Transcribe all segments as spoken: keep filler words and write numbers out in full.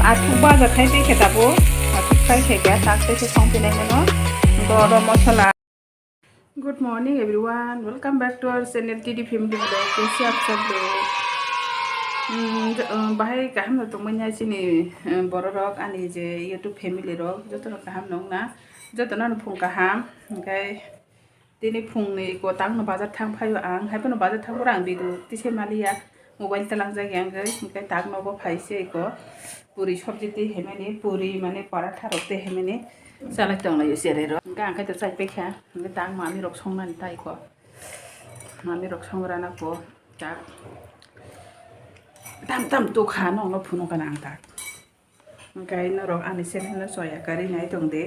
Athuk baja khai tei khe tabuk, athuk khai khe khe tak tei khe song pinai mano. Goro mosola. Good morning everyone, welcome back to our channel T D Family Vlog. Kaisa update vlog. Hmm, jo-, um, bahai kaham no tongmani chini, um, borok rok ani je YouTube family rok joto no kaham nong na, joto no phung kaham, hingkai Tini phungni iko tangno bazar thang phaio ang, haiphano bazar thang phuru ang video tise maliya, mobile talangjak ya wngwi, hingke tak nogo phaise iko puri sobji twi hemani, puri mane paratha rok twi hemani chalai tonglaio cherai rok. Hingke ang khe to chai paikha, hingke tang mami rok songnani ta iko, mami rok songrana ko tak tam tam tokha nongno phunukana ang tak. Hingke norok ani channel no choya kwrwi nai tong di.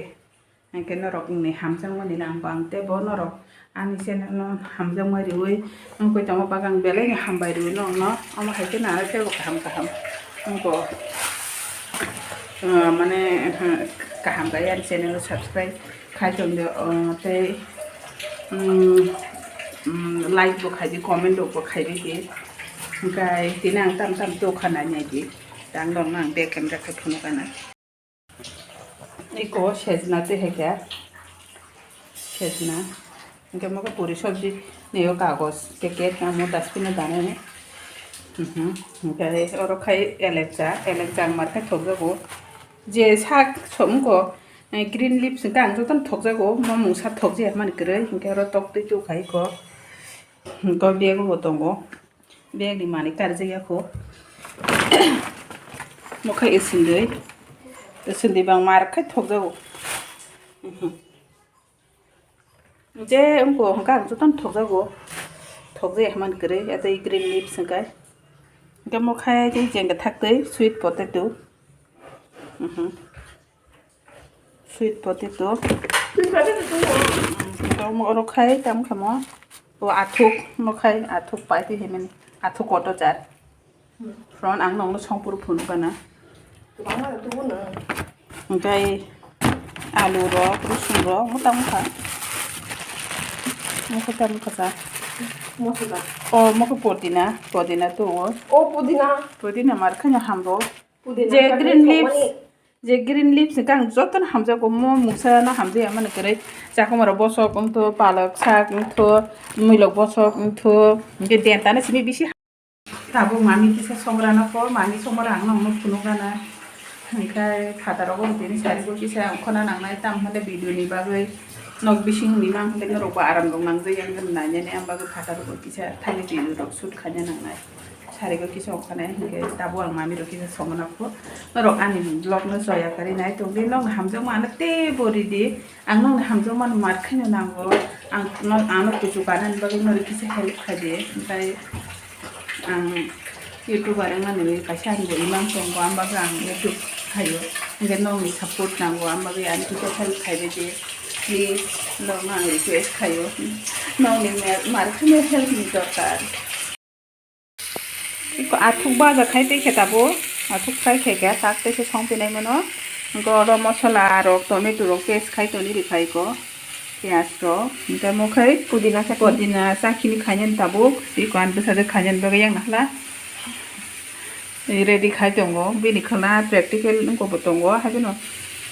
Hingke norok ni hamjakmani no ang bo ang tei bo norok ani channel no hamjakma riwi wngkoi tongma bagwi ang belai no hambai rwi nongno. Omo hai khe nang khe bo kaham kaham wngkho, ah, mane, ah, kaham khe ani channel no subscribe khai tong di, ah, tei, mm, mm, like bo khai di, comment rok bo khai di. Hingke tini ang tam tam tokha nai nai di. Tang dong nang bag camera khai phunukana. Iko sejna twi hai khe. Sejna. Hingke mo khe puri sobji ni o kagoj packet amo dustbin o danani. Mhm. Hingke oro khai elekcha, elekcha ang mar khai thokjago. Je sak somko, eh, green leaves hingke ang jotono thokjago. Mo mungsa thokjaya mani kwrwi. Hingke oro tok twi tu khai ko. Hingke bag o bo tongo. Bag ni manwi karjak ya kho. Mo khe isindwi. Isindwi bang mar khai thokjago. Mhm. Je wngkho hwnkhe ang jotono thokjago. Thokjaya hwnmani kwrwi, ya tei green leaves hwnkhe. Hwnkhe mo khe tei jeng kwthak tei sweet potato. Mhm. Sweet potato. Tamo oro khai, tamo khe mo. O athuk, no khai, athuk pai twi himani. Athuk kotor jar. From ang nongno songpuru phunukana. Hwnkhe alu rok, rusung rok, mota mokha. Mokha ta mokha sa. Mokha ta. O, mokha podina, podina to o. O, podina. Podina mar khanya hambo. Podina Je chutney green leaves. Thokmani. Je green leaves hwnkhe ang jotono hamjago, mo mungsa no hamjaya mani kwrwi. Chakhumaro bosok wngtho, palak sak wngtho, mwilok bosok wngtho, hwnkhe dentano simi bisi ha-, tabuk mami kisa songrana kho, mami songra ang nongno phunukgana. Hwnkhe phataro bo tini sarigo kisa ongkhorna nangnai, tamo hwnle video ni bagwi nok bising ni mang hwnle norok bo aram rok nangjak yang nainani, ang bagwi phataro bo kisa thani video rok shoot khaina nangnai. Sarigo kisa ongkha nai hwnkhe tabuk ang mami rok kisa songna kho. Norok ani vlog no choya kwrwi nai tong di, nokni hamjakma ano teibo ridi. Ang nokni hamjakma no mar khaino nango. Ang no, ano kuchuk anani bagwi norok kisa help khai di. Hwnkhe ang YouTuber wngmani bagwi kaisa ani bo imang tongo, ang bagwi ang YouTube khaio. Hwnkhe nokni support nango, ang bagwi ani kisa help khai di. Please, nokno ang request khaio. Nokni mar khaino help ni dorkar. Iko athuk baja khai tei khe tabuk, athuk khai khe khe tak tei khe song pinai mano. Hwnkhe oro mosola rok, tomato rok paste khai toni rikha iko, piyaj rok. Hwnkhe mo khai pudina chutney. Pudina chutney khainani tabuk, iko ani bwsajwk khainani bagwi yang nahla. Ready khai tongo, bini khwna practical wngkha bo tongo, haikhe no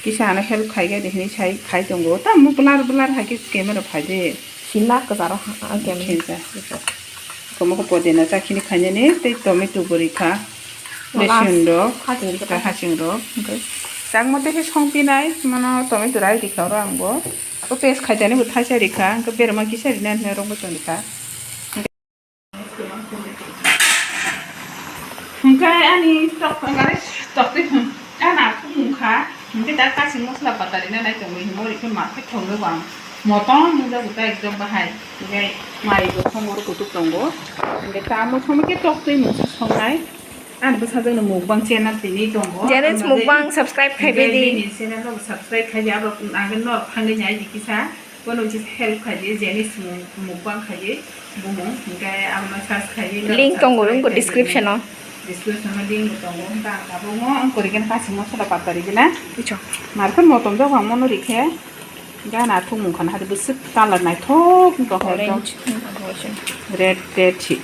kisa ano help khai khe hinwi sai khai tongo. Tamo blur blur hai khe camera phai de. Sima kwcharo ha, ha, khe. Sima kwcharo. Komo khe podina chutney khainani tei tomato bo rikha. Last. Besin rok, hasing rok. Tei hasing rok. Hwnkhe chakma tei khe song pinai, mano tomato rai rikha oro ang bo. O paste khaitani bo thaisa rikha, hwnkhe berma kisa rinani hwnwi rwngwi tong rikha. Hwnkhe ani tok, mane tok twi hwn, ani athuk wngkha. Hwnkhe da kasing mosola pata rina nai tongwi hwnwi rikhe ma khe thongo ang. Motom wngjago ta ekdom bahai. Hwnkhe mai bo thongo oro kutuk tongo. Hwnkhe tamo thongwi khe tok twi mungsa songnai. Ani bwsajwkno mukbang channel tini tongo. Janice Mukbang subscribe khai di. Bini channel rok subscribe khai di, abo age norok thangwi nai di kisa. Bono kisa help khai di, Janice Mu-, Mukbang khai di, bumung. Hwnkhe abono search khai di, norok link tongo, subscribe khai di. Description o. Description o link bo tongo. Hwnkhe ang tabukno ang korikhe kasing mosola patari gina. Bucho. Markhe motom jok ang mono rikhe. Gana thumung khana hadi bwswk colour naithok wngkha hoi ekdom. Orange. Red, red si.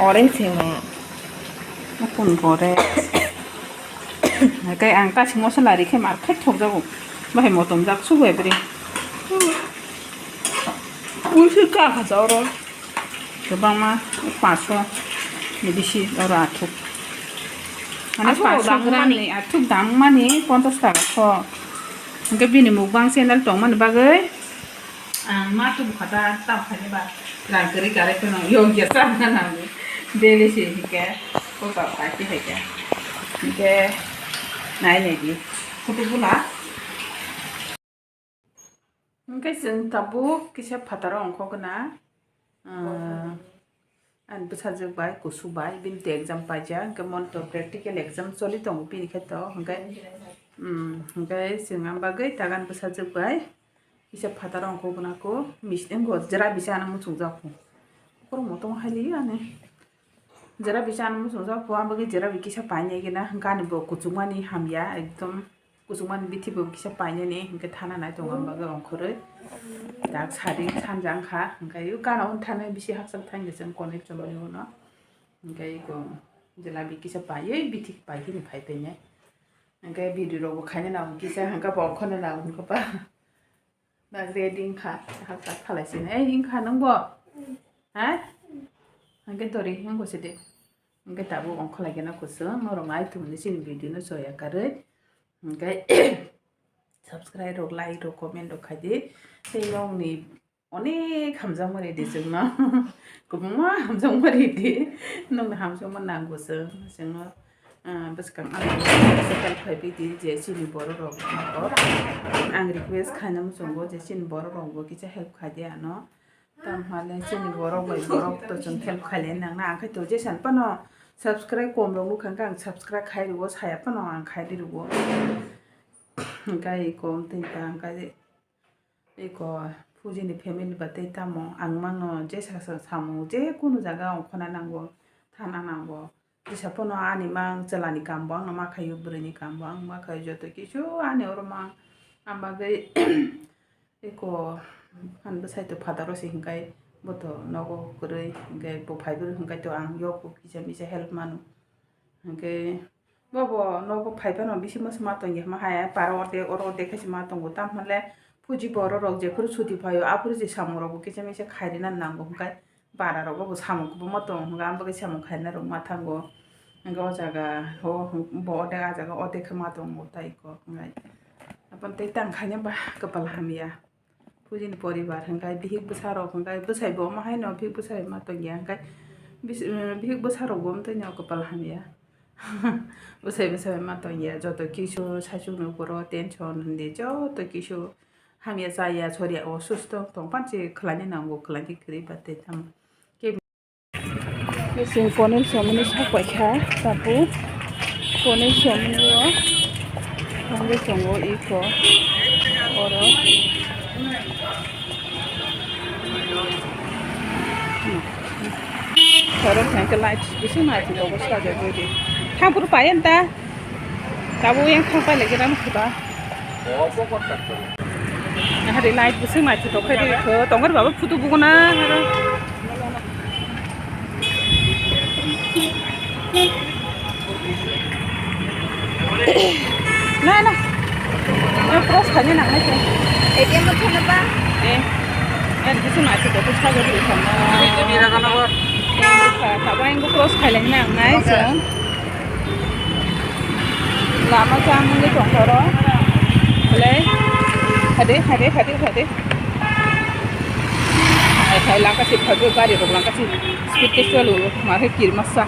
Orange se ma. Apun gore. Hwnkhe ang kasing mosola ri khe mar khai thokjago. Bahai motomjak sugo ebri. Uisu ka khacha oro. Kwbangma paso ni bisi oro athuk. Mane aswk paso dam gram mani. Ni athuk dam mani ponchas taka kho. Hwnkhe bini mukbang channel tongmani bagwi ang ma tubu khata tam khaini ba rang kwrwi kwrwi kheno yokya chana nango. Daily se hwnkhe kokak paiti hai khe. Hwnkhe nai nai di. Kutu bula. Hwnkhe chwng tabuk kisa phataro ongkhogna, ah, ani bwsajwk bai kusu bai bini to exam paijak, hwnkhe mon to practical exam choli tongo bini khe to, hwnkhe, um, hwnkhe chwng ang bagwi tagan bwsajwk bai kisa phataro ongkhogna kho, mis-, wngo jera bisa ano muchungjak kho. Borok motom haili ani. Jera bisa ano muchungjak kho, ang bagwi jera bai kisa painai gina, hwnkhe ani bo kuchukmani hamya, ekdom kuchukmani bithi bo kisa painani, hwnkhe thana nai tongo ang bagwi ongkhorwi. Dak sari sanja wngkha, hwnkhe o gana hwn thana bisi hakchal thangya chwng konwi chumani uno. Hwnkhe eko jelabi kisa paiwi bithi pai kheno phai painai. Hwnkhe video rok bo khaina nango kisa, hwnkhe bo ongkhorna nango hwnkhe ba. Nang ready wngkha, hak tak khalai sini. Eh, wngkha nang bo? Ha? Hwnkhe tori, wng bo sidi. Hwnkhe tabuk ongkholai gana kusung, norok nai thumni chini video no choya karwi. Hwnkhe subscribe rok, like rok, comment rok khaidi. Tei nokni onek hamjakma ridi chwngno. Kwbangma hamjakma ridi. Nokni hamjakma nango chwng, chwngno. Ah, bwskang ang help khai bidi je chini borok rok ang request khaina muchungo je chini borok rok bo kisa help khai di ano. Tamo hwnle chini borok bai borok to chwng help khailai nang na, ang khai to jesa phano subscribe kom rok nukha, ang subscribe khai rwo, saya phano ang khai di rwo. Hwnkhe eko tei ta hwnkhe eko Fuji ni family ba tei tamo ang mano jesa sa samung je kunu jaga ongkhorna nango, thana nango. Jesa phano ani mang chwla ni kam bo ang ma khaio, bwrwi ni kam bo ang ma khaio, joto kisu ani oro mang ang bagwi eko phan bwsai to father o se hwnkhe bo to nogo kwrwi hwnkhe bo phai bwrwi hwnkhe to ang yogo kisa misa help mano hwnkhe. Bobo nogo phai phano bisi masa ma tongya ma hai para ordek oro ordek khe se ma tongo, tamo hwnle Fuji borok rok jephuru chuti phaio aphuru je samung rok bo kisa misa khairina nango hwnkhe bara rok bo samung kwbangma tongo hwnkhe ang bagwi samung khairina rok ma thango hwnkhe o jaga o bo ordek a jaga ordek khe ma tongo tai kok hwnkhe. Aboni tei tang khaina ba kwpal hamya. Fuji ni poribar hwnkhe bihik bwsa rok hwnkhe bwsai bo omo haino bihik bwsai ma tongya hwnkhe bis-, eh, bihik bwsa rok bo omtwi no kwpal hamya. Bwsai bwsai ma tongya joto kisu saichung ni uporo tension hindi joto kisu hamya chaya chorya osusto tong panchi khlaina nango khlaina kwrwi ba tei tamo. Chwng ponel somani sak paikha tabu ponel somani o thangwi tongo iko oro. Oro thangkhe light bising naithotok khe sajagwi di. Thangphuru payan ta. Tabuk yang thang pailai gana khuda. Hari light bising naithotok khe di kho. Tongor baba photo buguna. Na, na. Yang cross khaina nangnai khe. A T M bo thangna ba? Eh. Yang bising naithotok khe sajagwi thangna. Ini itu di Raja Nagor. Yang bukha, tabuk yang cross khailai nangnai, so. Lama jam wngwi tongkha oro. Belai. Hade, hade, hade, hade. Hai, hai, langka si phaibo, gari rok langka si speed tei cholo, ma khe kirmasa.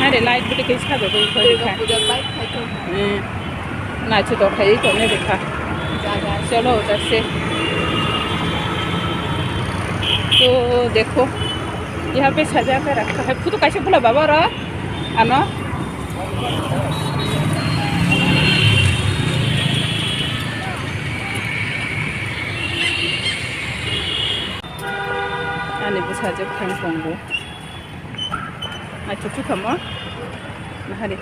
Hai de, light bo tei kisa sajagwi phai kha. Eh, naithotok khai tongnai rwkha. Cholo, uda se. To dekho, yaha pe saja ke rakha hai. Photo kaisa bula baba oro. Ano? Ani bwsajwk thang tongo. Achuk chuk kamo. Nahari.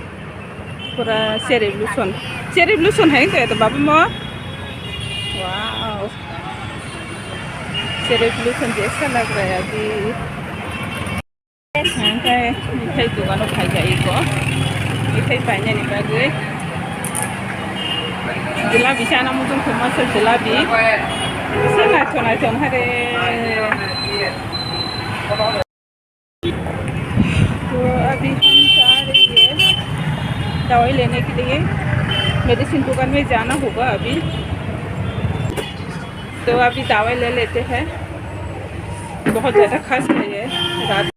Pura cherry blossom. Cherry blossom hai wngkha to baba mo. Wow. Cherry blossom jaisa lag raha hai abhi. Hwnkhe mithai dogano phaikha eko. Mithai painani bagwi. Jelabi sana muchung khoma se jelabi. Sana chona chon hare. तो अभी हम जा रही है दवाई लेने के लिए। मेडिसिन दुकान में जाना होगा अभी। तो अभी दवाई ले लेते हैं। बहुत ज़्यादा खांस रही है रात।